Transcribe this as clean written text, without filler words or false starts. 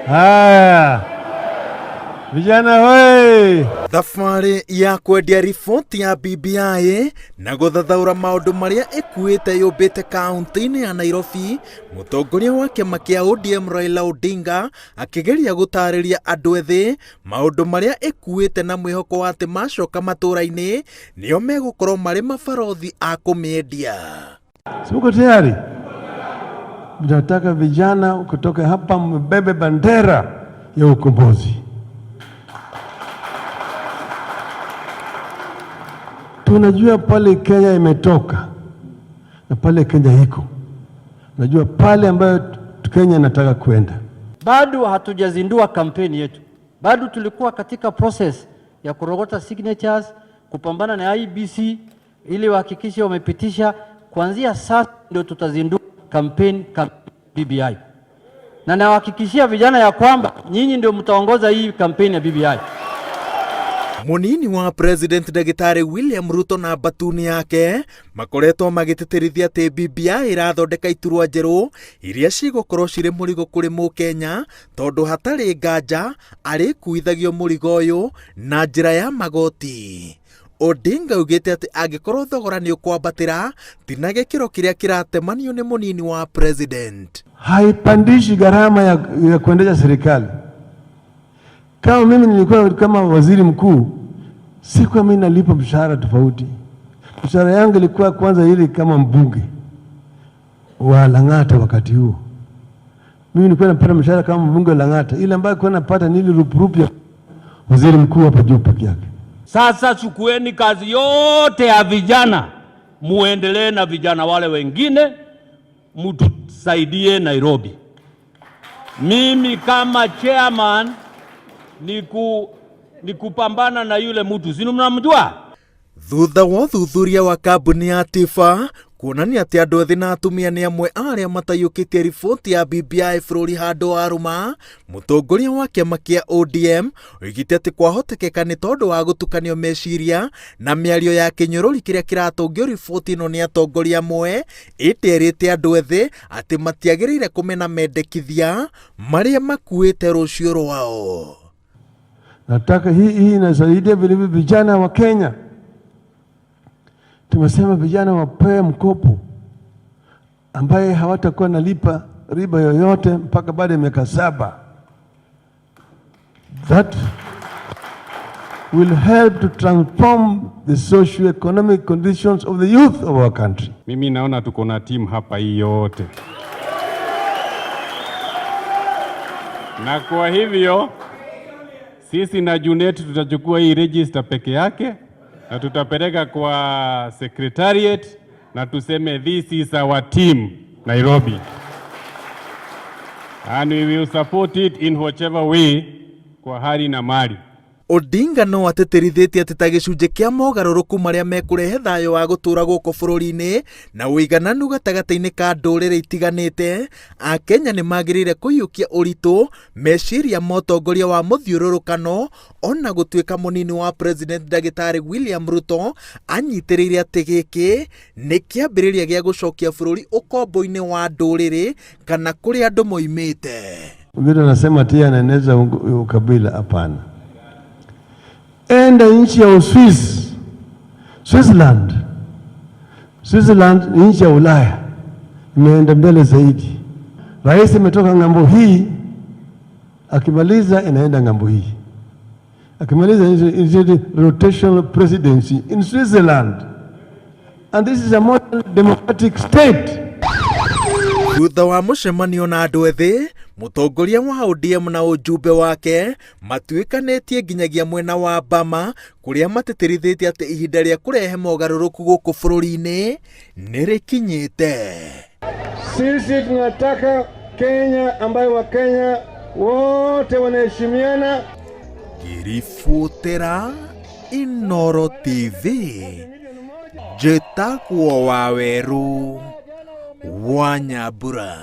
Haya vijana hoi! Thabarĩ ya kwendia riboti ya BBI na gũthathaũra maũndũ marĩa ĩkuĩte yũmbĩte kaunti-inĩ ya Nairobi, mũtongoria wa kĩama kĩa ODM Raila Odinga akĩgeria gũtarĩria andũ ethĩ maũndũ marĩa ĩkuĩte na mwĩhoko wa atĩ macoka matũũra-inĩ nĩo megũkorwo marĩ mabarothi a kũmĩendia. Si mko tayari? Nataka vijana kutoka hapa mbebe bendera ya ukombozi. Tunajua pale Kenya imetoka na pale Kenya iko, najua pale ambayo Kenya inataka kwenda. Bado hatujazindua kampeni yetu, bado tulikuwa katika process ya kurogota signatures, kupambana na IEBC ili wahakikishe wamepitisha. Kuanzia sasa ndio tutazindua kampeni BBI, na nawahakikishia vijana ya kwamba nyinyi ndio mtaongoza hii kampeni ya BBI. Munini wa President Ndagĩtarĩ William Ruto na mbatuni yake makoretwo magĩtĩtĩrithia atĩ BBI ĩrathondeka iturwa njerũ iria cigũkorwo cirĩ mũrigo kũrĩ mũkenya tondũ hatarĩ nganja arĩkuithagio mũrigo ũyũ na njĩra ya magoti. Odinga augĩte atĩ angĩkorwo thogora nĩ ũkwambatĩra ti na gĩkĩro kĩrĩa kĩratemanio nĩ mũnini wa president. Haipandishi gharama ya kuendesha serikali. Kama mimi nilikuwa kama waziri mkuu, sikuwa mimi nalipa mshahara tofauti. Mshahara yangu ilikuwa kwanza ile kama mbunge wa Lang'ata wakati huo. Mimi nilikuwa napata mshahara kama mbunge wa Lang'ata, ile ambayo nilikuwa napata ni ile rupurupu ya waziri mkuu hapa juu peke yake. Sasa chukueni kazi yote ya vijana, muendelee na vijana wale wengine, mutusaidie Nairobi. Mimi kama chairman ni kupambana na yule mtu, si mnamjua? Thutha wa ũthuthuria wa kambuni ya Tifa kuonania atĩ andũ ethĩ na atumia nĩ amwe a arĩa mataiyũkĩtie riboti ya BBI bũrũri handũ harũma, mũtongoria wa kĩama kĩa ODM oigĩte atĩ kwahotekeka nĩ tondũ wa gũtukanio meciria na mĩario ya kĩnyũrũri kĩrĩa kĩratũngio riboti ĩno nĩ atongoria amwe, ĩndĩ erĩte andũ ethĩ atĩ matiagĩrĩire kũmena mendekithia marĩa makuĩte rũciũ rwao. Nataka hii inasaidia vile vile vijana wa Kenya. Tumesema vijana wapewe mkopo ambaye hawatakuwa nalipa riba yoyote mpaka baada ya miaka 7. That will help to transform the socio-economic conditions of the youth of our country. Mimi naona tuko na team hapa hii yote, na kwa hivyo sisi na Junet tutachukua hii register peke yake na tutapeleka kwa secretariat na tuseme this is our team Nairobi, and we will support it in whichever way kwa hali na mali. Odinga no atĩtĩrithĩtie atĩ ta gĩcunjĩ kĩa mogarũrũku marĩa mekũrehe thayũ wa gũtũũra gũkũ bũrũri-inĩ na ũigananu gatagatĩ-inĩ ka ndũrĩrĩ itiganĩte, Akenya nĩ magĩrĩire kũiyũkia ũritũ meciria ma ũtongoria wa mũthiũrũrũkano ona gũtuĩka mũnini wa President Ndagĩtarĩ William Ruto anyitĩrĩire atĩ gĩkĩ nĩ kĩambĩrĩria gĩa gũcokia bũrũri ũkombo-inĩ wa ndũrĩrĩ kana kũrĩa andũ moimĩte. Wengine wanasema ati anaeneza ukabila. Hapana. Enda nchi ya Uswisi, Switzerland. Switzerland ni nchi ya Ulaya, imeenda mbele zaidi. Rais ametoka ng'ambo hii, akimaliza inaenda ng'ambo hii, akimaliza is rotational presidency in Switzerland, and this is a modern democratic state. Thutha wa mũcemanio na andũ ethĩ, mũtongoria wa ODM na ũjumbe wake matuĩkanĩtie nginyagia mwena wa Bama kũrĩa matĩtĩrithĩtie atĩ ihinda rĩa kũrehe mogarũrũku gũkũ bũrũri-inĩ nĩ rĩkinyĩte. Sisi tunataka Kenya ambayo Wakenya wote wanaheshimiana. Ngĩribotera Inooro TV, njĩtagwo Wawerũ wa Nyambura.